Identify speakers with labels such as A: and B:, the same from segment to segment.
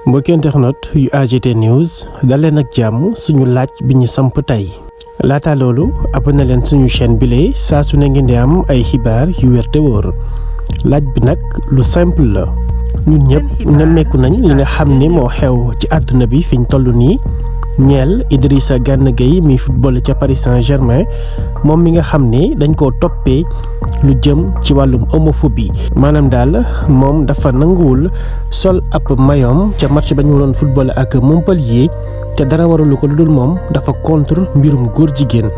A: mbokki internet yu AGT News daleen ak jàmm suñu laaj bi ñu samp tey laata loolu abonné leen suñu chaîne bile saa su ne ngeen di am ay xibaar yu wér te wóor laaj bi nag lu simple la ñun ñëpp nemmeeku nañ li nga xam ne moo xew ci àdduna bi fiñ toll nii ñeel Idrissa Gana Gueye mi football ca Paris Saint-Germain moom mi nga xam ne dañ koo toppee lu jëm ci wàllum homophobie maanaam daal moom dafa nanguwul sol ab mayoom ca match ba ñu waroon football ak Montpellier te dara waralu ko lu dul moom dafa contre mbirum góor jigéen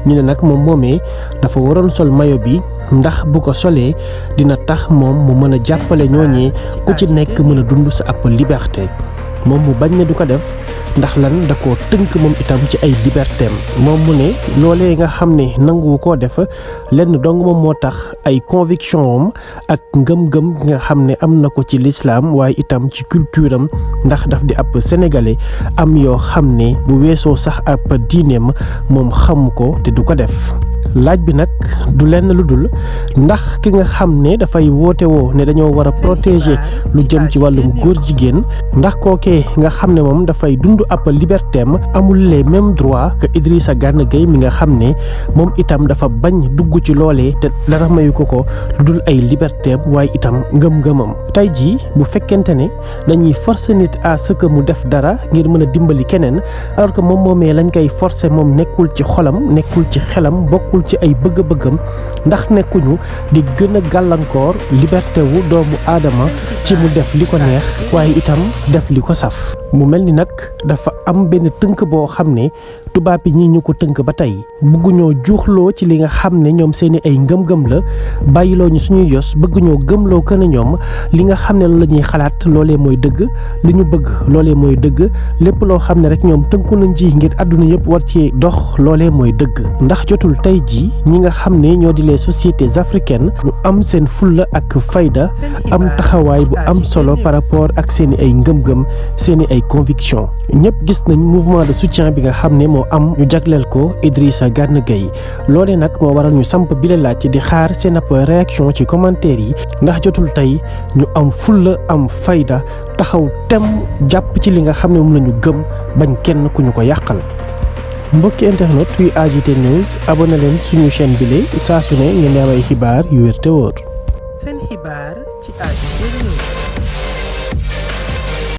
A: ñu ne nag moom moomee dafa waroon sol mayo bi ndax bu ko solee dina tax moom mu mën a jàppale ñooñee ku ci nekk mën a dund sa ab liberté moom mu bañ ne du ko def ndax lan da koo tënk moom itam ci ay libertéem moom mu ne loolee nga xam ne nanguwu koo def lenn dong moom moo tax ay conviction am ak ngëm-ngëm gi nga xam ne am na ko ci lislaam waaye itam ci culture am ndax daf di ab sénégalais am yoo xam ne bu weesoo sax ab diineem moom xamu ko te du ko def laaj bi nag du lenn lu dul ndax ki nga xam ne dafay woote woo ne dañoo war a protéger lu jëm ci wàllum góor jigéen ndax kookee nga xam ne moom dafay dund ab libertéem amul les mêmes droits que Idrissa Gana Gueye mi nga xam ne moom itam dafa bañ dugg ci loolee te dara mayu ko lu dul ay libertéem waaye itam ngëm-ngëmam tey jii bu fekkente ne dañuy forcer nit à ce que mu def dara ngir mën a dimbali keneen alors que moom moomee lañ koy forcer moom nekkul ci xolam nekkul ci xelam bokkul ci ay bëgg-bëggam ndax nekkuñu di gën a gàllankoor liberté wu doomu aadama ci mu def li ko neex waaye itam def li ko saf mu mel ni nag dafa am benn tënk boo xam ne tubaab yi ñi ñu ko tënk ba tey bëgguñoo juuxloo ci li nga xam ne ñoom seeni ay ngëm-ngëm la bàyyiloo ñu suñuy yos bëgguñoo gëmloo que ne ñoom li nga xam ne loolu la ñuy xalaat loolee mooy dëgg li ñu bëgg loolee mooy dëgg lépp loo xam ne rek ñoom tënku nañ ci ngir àdduna yëpp war ci dox loolee mooy dëgg ndax jotul tey ji ñi nga xam ne ñoo di les sociétés africaines ñu am seen fulla ak fayda am taxawaay bu am solo par rapport ak seeni ay ngëm-ngëm seeni ay conviction ñëpp gis nañ mouvement de soutien bi nga xam ne moo am ñu jagleel ko Idrissa Gana Gueye loolee nag moo waral ñu samp bile laaj di xaar seen ab réaction ci commentaire yi ndax jotul tey ñu am fulla am fayda taxaw tem jàpp ci li nga xam ne moom la ñu gëm bañ kenn ku ñu ko yàqal mbokki internet yu AGT News abonné leen suñu chaîne bile saa su ne ngeen di am ay xibaar yu wér te wóor.
B: seen xibaar ci AGT